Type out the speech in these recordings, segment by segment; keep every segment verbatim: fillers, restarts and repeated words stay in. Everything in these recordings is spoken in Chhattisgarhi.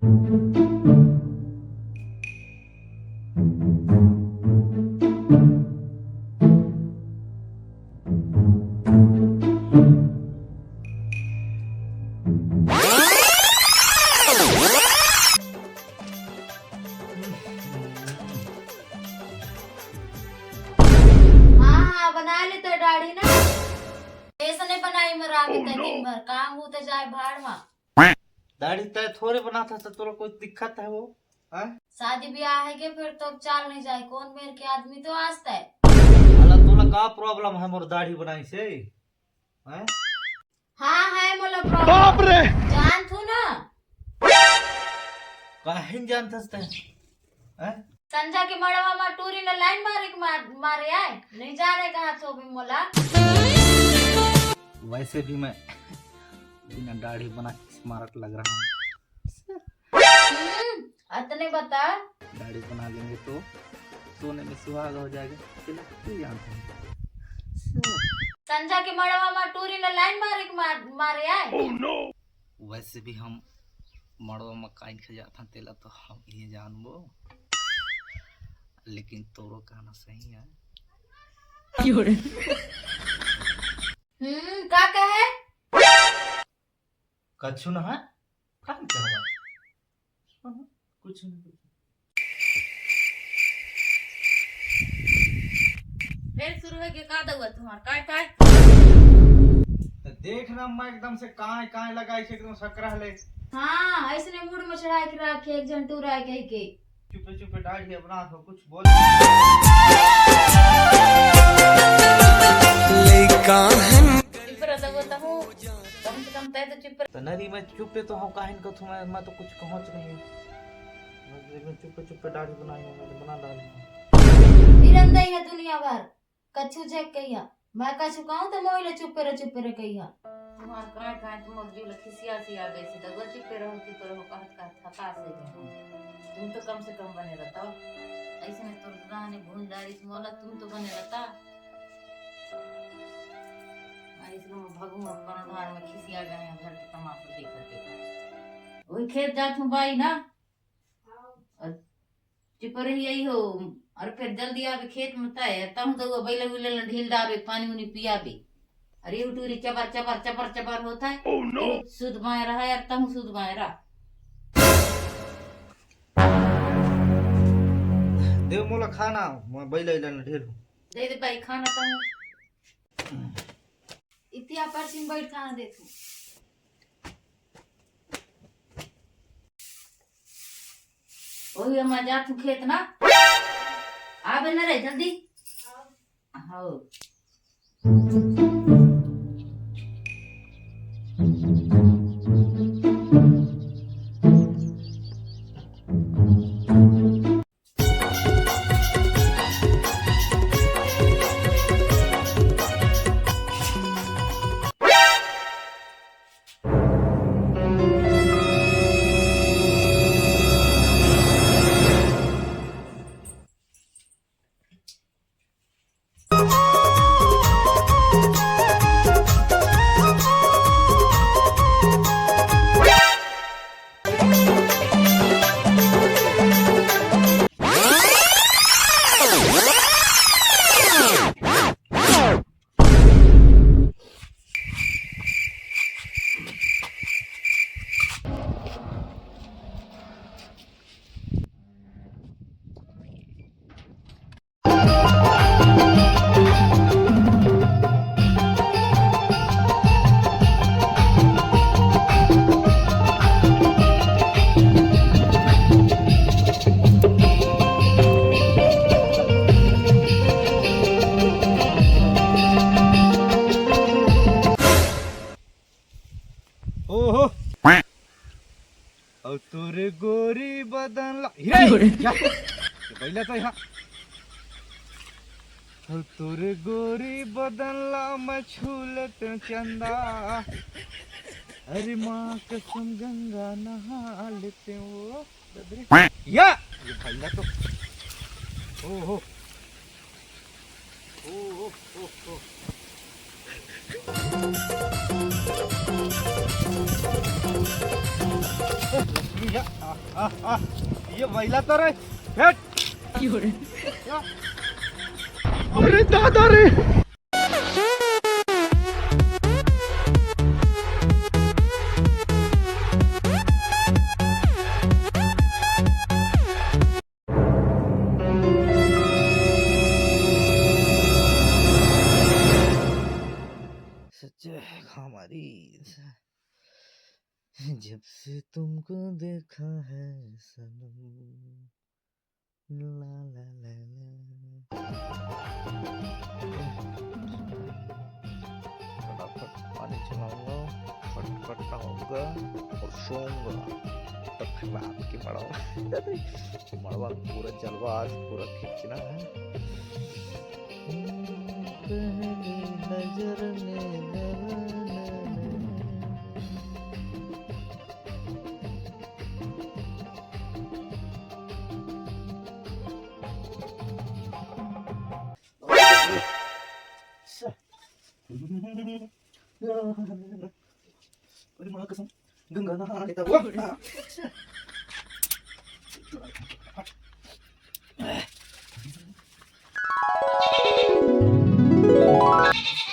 हाँ, हाँ, बना ले तो दाढ़ी ना। ऐसा नहीं बनाई, मैं रात के दिन भर काम हो तो जाए भाड़ में। दाढ़ी तय थोड़े बनाता था, तोरा कुछ दिक्कत है वो? हैं? शादी ब्याह है के फिर तो चाल नहीं जाए, कौन मेर के आदमी तो आज तय। अला तोला का प्रॉब्लम है मोर दाढ़ी बनाई से? हैं? हाँ है मोला प्रॉब्लम। बाप रे! जान थू ना। काहे न जानथस तय? हैं? संजा के मड़वा मा टूरी ने लाइन मारे के मार, मारे आए, नहीं जाने कहा तो भी मोला। वैसे भी मैं बिना दाढ़ी बना के स्मार्ट लग रहा हूँ। हम्म, अतने बता। दाढ़ी बना लेंगे तो सोने में सुहाग हो जाएगा। चलो, तू जानते हैं। संजा के मड़वा मा टूरी ने लाइन मारे के मार, मारे आए। वैसे भी हम मड़वा में काइन खजात हन, तेला तो हम ही जानबो, लेकिन तोरो कहना सही है। हम्म, का कहे? कछु ना है, का कहे? कुछ नहीं, कुछ नहीं। फिर शुरू हो गया का दउआ तुम्हार? काय, काय? तो देख ना, मैं एकदम से काय, काय लगाई से एकदम सकरा ले। हाँ, ऐसने मूड में चढ़ा के रखे, एक जन टूरा है कह के। चुपे, चुपे दाढ़ी अपना हो, कुछ बोल। लइका हन। चुप रह दउआ तहूँ। कम से कम तय तो चुप रह। तो नरी मैं चुपे तो हूँ, काहिन को तुम्हें, मैं तो कुछ कहूँच नहीं। मैं चुप्पे चुप्पे दाढ़ी बनाई हूँ, मैंने बना डाली हूँ। फिरन दई है दुनिया भर, कछु जे कहिया, मैं कछु कहूँ तो मोइले चुप्पे रे, चुप्पे रे कहिया। तुम्हार काय काय तुम अब जो खिसिया सी आ गई सी, दगो चुप्पे रहो, चुप्पे रहो, कहत कहत हताश हो गए हम। तुम तो कम से कम बने रहता हो, ऐसे में तोर दाने भून डारी से मोला, तुम तो बने रहता। ऐसे में भगू अपन धार में खिसिया गए हैं, घर के तमाशा देखत देखत। वही खेत जात हूँ बाई ना, और चुप रही आई हो। और फिर जल्दी आवे खेत में तय, तहूँ दउआ बैला उला ला ढील डारे, पानी उनी पियाबे। अरे उटूरी चबर चबर चबर चबर होता है। Oh no! ये सुध बाएं रहा यार, तहूँ सुध बाएं रहा। देव मोला खाना, मैं बैला इला ढील हूँ। दे दे भाई खाना तहूँ। इतिया परसिन बैठ खाना दे तू। ओही हम जात हूँ खेत ना। आबे न रे जल्दी। हाँ। ओहो। अउ तोरे गोरी बदन ला, हिरे! जा। ये बैला तो यहाँ। अउ तोरे गोरी बदन ला मैं छू लेते हूँ चंदा। अरे माँ कसम गंगा नहा लेते हैं वो। या! ये बैला तो। ओहो। ओहो, ओहो। या, आ। आ, आ, ये वैला तो रे, हट। अरे दादा रे। सच्चे हमारी, जब से तुमको देखा है सनम, ला ला ला ला। फटाफट पानी चलाऊंगा, फटफट नहाऊंगा और सोऊंगा। तो फिर रात की मड़वा, मड़वा पूरा जलवा आज पूरा खींचना है। पहली नजर में अरे माँ कसम, गंगा नहा लेता हुआ।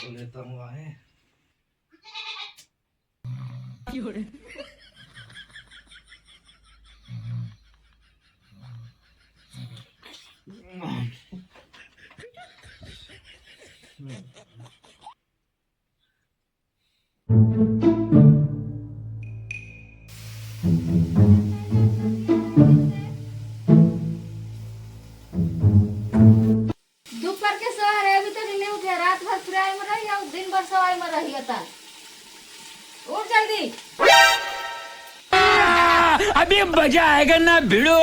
लेता हूँ आहे। दोपहर के सवा रहे, अभी तक नहीं उठे। रात भर पिराए में रही और दिन भर सवाई में रही होता। उठ जल्दी। अभी मजा आएगा ना भिड़ो।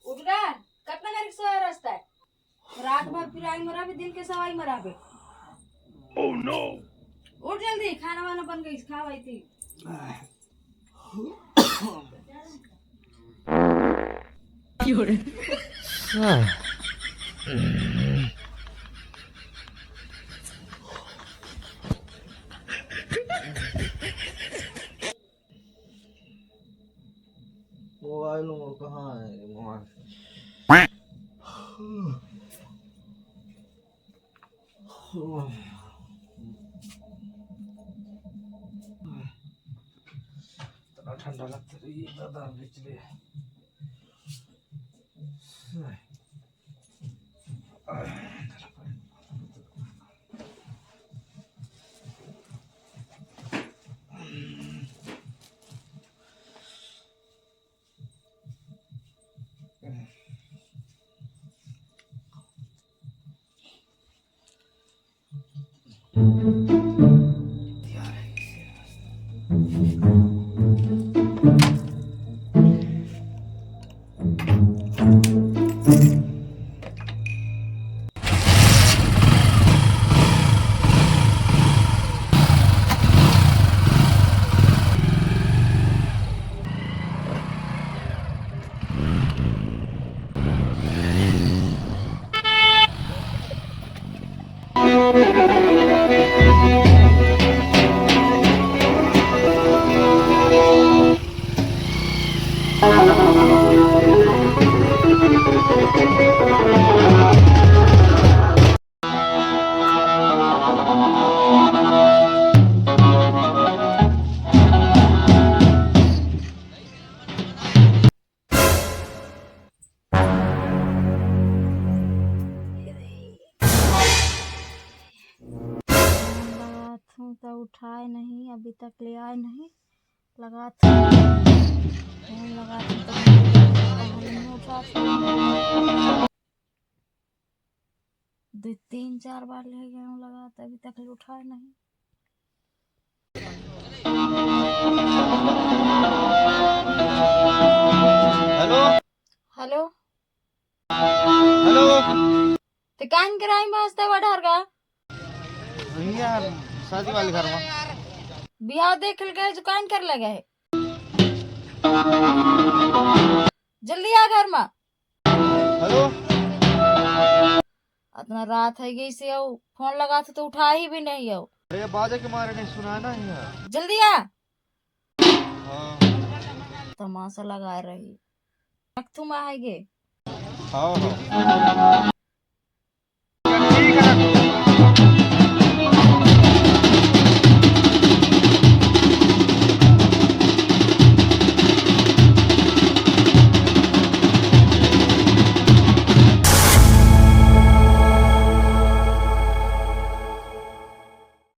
उठ गा, कितना देर के सवाई रहता है? रात भर पिराई में रहबे, दिन के सवाई में रहबे। Oh no! उठ जल्दी, खाना वाना बन गई, खा भाई ती। मोबाइल मोर कहाँ है? मोबाइल। इतना ठंडा लगता है ये दादा बिजली। लगात हूँ त उठाए नहीं, अभी तक ले आए नहीं। लगात हूँ, फोन लगात हूँ त नहीं उठात हूँ। दो तीन चार बार ले गए हूँ लगात, अभी तक ले उठाए नहीं। हेलो। हेलो। हेलो। ते कान कराई मस्त है वडहर का? भैया, शादी वाले घर में। बियाह देख के गए, दुकान कर लगे है। जल्दी आ घर में। हेलो। अतना रात है गई से, अउ फोन लगात हो तो उठाही भी नहीं हो। अरे बाजे के मारे नहीं सुनाना ही है। जल्दी आ। हाँ। तमाशा लगा रही। रख तुम आ गे। हाँ, हाँ।